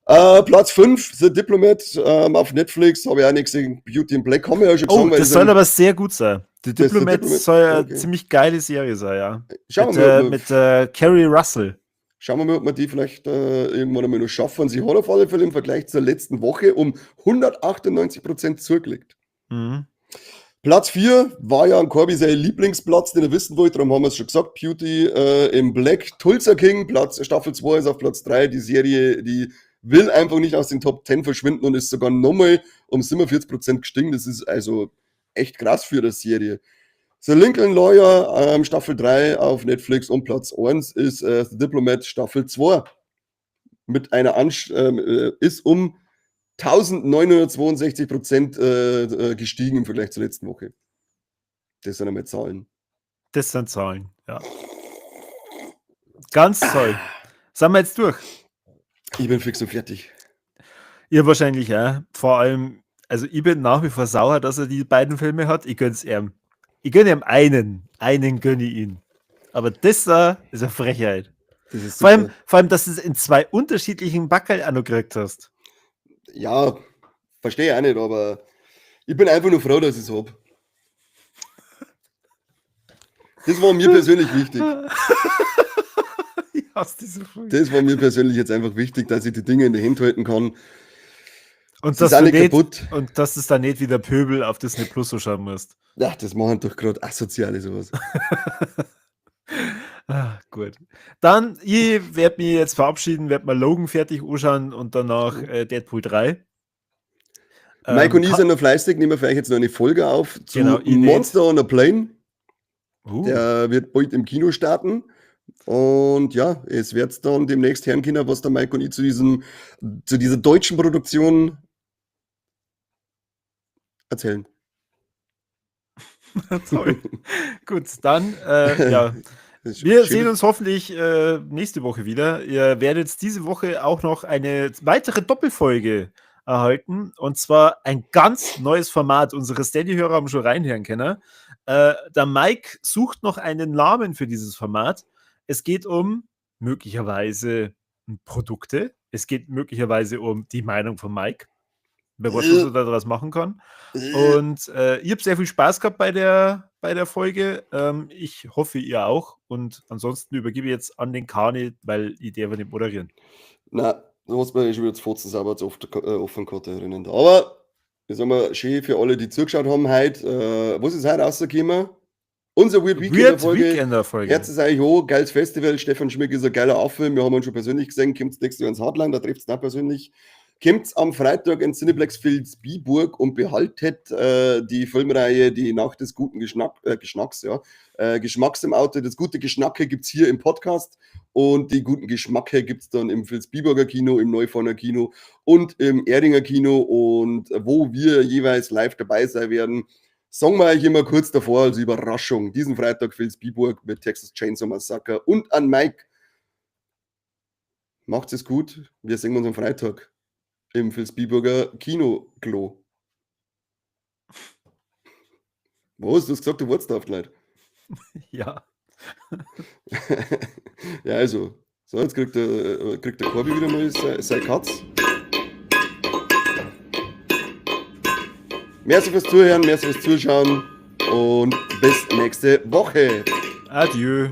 Platz 5, The Diplomat auf Netflix, habe ich auch nicht gesehen. Beauty in Black haben wir ja schon gesehen. Oh, das soll aber sehr gut sein. The Diplomat soll ja okay. Ziemlich geile Serie sein, ja. Schauen wir mal. Mit Kerry Russell. Schauen wir mal, ob wir die vielleicht irgendwann einmal noch schaffen. Sie hat auf alle Fälle im Vergleich zur letzten Woche um 198% zugelegt. Mhm. Platz 4 war ja an Corby sein Lieblingsplatz, den er wissen wollte, darum haben wir es schon gesagt. Beauty in Black. Tulsa King, Staffel 2 ist auf Platz 3. Die Serie, die will einfach nicht aus den Top 10 verschwinden und ist sogar nochmal um 47% gestiegen. Das ist also echt krass für das Serie. The Lincoln Lawyer, Staffel 3 auf Netflix und Platz 1 ist The Diplomat Staffel 2. Mit einer ist um 1962% gestiegen im Vergleich zur letzten Woche. Das sind einmal Zahlen. Das sind Zahlen, ja. Ganz toll. Sind wir jetzt durch? Ich bin fix und fertig. Ihr wahrscheinlich, ja. Vor allem, also ich bin nach wie vor sauer, dass er die beiden Filme hat. Ich gönn's ihm. Ich gönne ihm einen. Einen gönne ich ihm. Aber das da ist eine Frechheit. Das ist vor allem, dass du es in zwei unterschiedlichen Backerl auch noch gekriegt hast. Ja, verstehe ich auch nicht, aber ich bin einfach nur froh, dass ich es hab. Das war mir persönlich wichtig. Ich hasse diese Folge. Das war mir persönlich jetzt einfach wichtig, dass ich die Dinge in die Hand halten kann. Und dass, du nicht, kaputt. Und dass es dann nicht wieder Pöbel auf Disney Plus so schauen musst. Ja, das machen doch gerade Asoziale sowas. Ah, gut. Dann, ich werde mich jetzt verabschieden, werde mal Logan fertig anschauen und danach Deadpool 3. Mike und ich sind noch fleißig, nehmen wir vielleicht jetzt noch eine Folge auf zu genau, Monster on a Plane. Der wird bald im Kino starten. Und ja, es wird dann demnächst hören können, was der Mike und ich zu dieser deutschen Produktion erzählen. Toll. Gut, dann, ja. Wir sehen uns hoffentlich nächste Woche wieder. Ihr werdet diese Woche auch noch eine weitere Doppelfolge erhalten. Und zwar ein ganz neues Format. Unsere Steady-Hörer haben schon reinhören können. Der Mike sucht noch einen Namen für dieses Format. Es geht um möglicherweise Produkte. Es geht möglicherweise um die Meinung von Mike. Wer weiß, was er daraus machen kann. Und ich habe sehr viel Spaß gehabt bei der Folge. Ich hoffe, ihr auch. Und ansonsten übergebe ich jetzt an den Kani, weil ich darf nicht moderieren. Na, du hast mir schon wieder zu Fotzen sauber zu oft offen gehabt erinnern. Aber, das haben wir schön für alle, die zugeschaut haben heute. Was ist heute rausgekommen? Unser Weird Weekender-Folge. Herz ist eigentlich hoch, geiles Festival. Stefan Schmick ist ein geiler Affe. Wir haben ihn schon persönlich gesehen. Kommt nächstes Jahr ins Hardline, da trifft es auch persönlich. Kommt am Freitag ins Cineplex Vilsbiburg und behaltet die Filmreihe Die Nacht des guten Geschmacks, ja. Geschmacks im Auto. Das gute Geschnacke gibt es hier im Podcast und die guten Geschmacke gibt es dann im Vilsbiburger Kino, im Neufahrner Kino und im Erdinger Kino und wo wir jeweils live dabei sein werden. Sagen wir euch immer kurz davor als Überraschung. Diesen Freitag Vilsbiburg mit Texas Chainsaw Massacre und an Mike. Macht's es gut. Wir sehen uns am Freitag im Vilsbiburger Kino-Klo. Was? Du hast gesagt, du wolltest da Leute. Ja. Ja, also. So, jetzt kriegt der Corby wieder mal seine Katz. Merci fürs Zuhören, merci fürs Zuschauen und bis nächste Woche. Adieu.